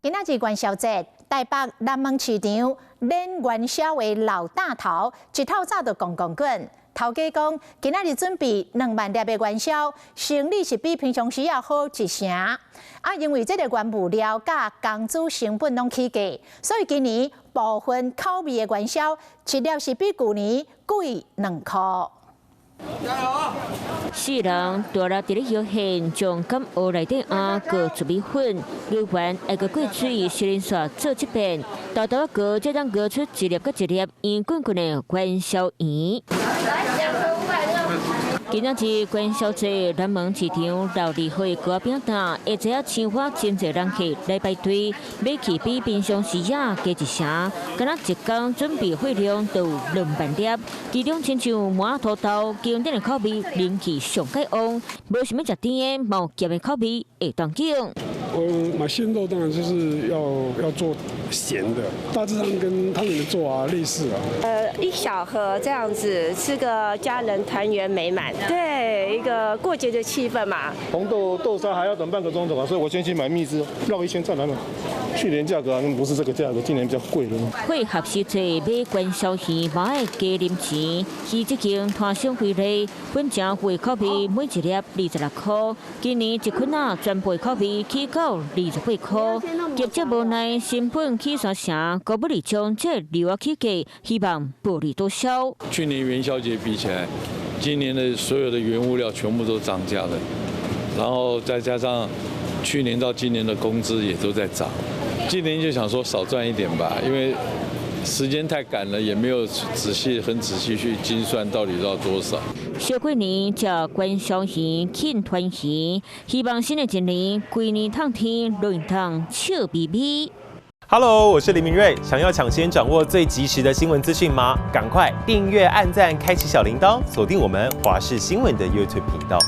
今仔日元宵節，台北南門市場練元宵的老大頭，一透早就講講滾。頭家講，今仔日準備2萬粒的元宵，生意是比平常時猶好一成。啊，因為這个原物料佮工資成本攏起價，所以今年部分口味的元宵，一粒是比舊年貴2箍。四人大粒佇咧搖獻，將甘蚵內底餡閣糯米粉，牛丸愛閣過水，熟連續做七遍，豆豆仔糕才當熬出一粒閣一粒圓滾滾的元宵圓。今仔日元宵節，南門市場老字號的糕仔餅檔，會知影青花真濟人客來排隊，買氣比平常時仔加一成，敢若一工準備貨量就有2萬粒，其中親像麻仔土豆，經典的口味人氣上蓋旺，無啥物食甜的，嘛有鹹的口味會當揀。我買鮮肉當然就是要做鹹的，大致上跟湯圓的做啊類似啊。一小盒這樣子，吃個家人團圓美滿，對，一個過節的氣氛嘛。紅豆豆沙還要等半個鐘頭啊，所以我先去買蜜汁，繞一圈再來買。去年價格不是這個價格，今年比較貴了。配合時節買元宵魚，嘛愛加零錢。魚這間攤商為例，粉誠富的口味每一粒26箍，今年一捆仔全部口味起到28箍。業者無奈，成本起三成，閣不如將這料仔起價，希望薄利多銷。去年元宵節比起來，今年的所有的原物料全部都漲價了，然後再加上去年到今年的工資也都在漲，今年就想說少賺一點吧，因為時間太趕了，也沒有仔細很仔細去精算到底要多少。小過年食元宵圓慶團圓，希望新的一年規年透天攏會當笑眯眯。 Hello，我是林明瑞，想要搶先掌握最及時的新聞資訊嗎？趕快訂閱、按讚、開啟小鈴鐺，鎖定我們華視新聞的 YouTube 頻道。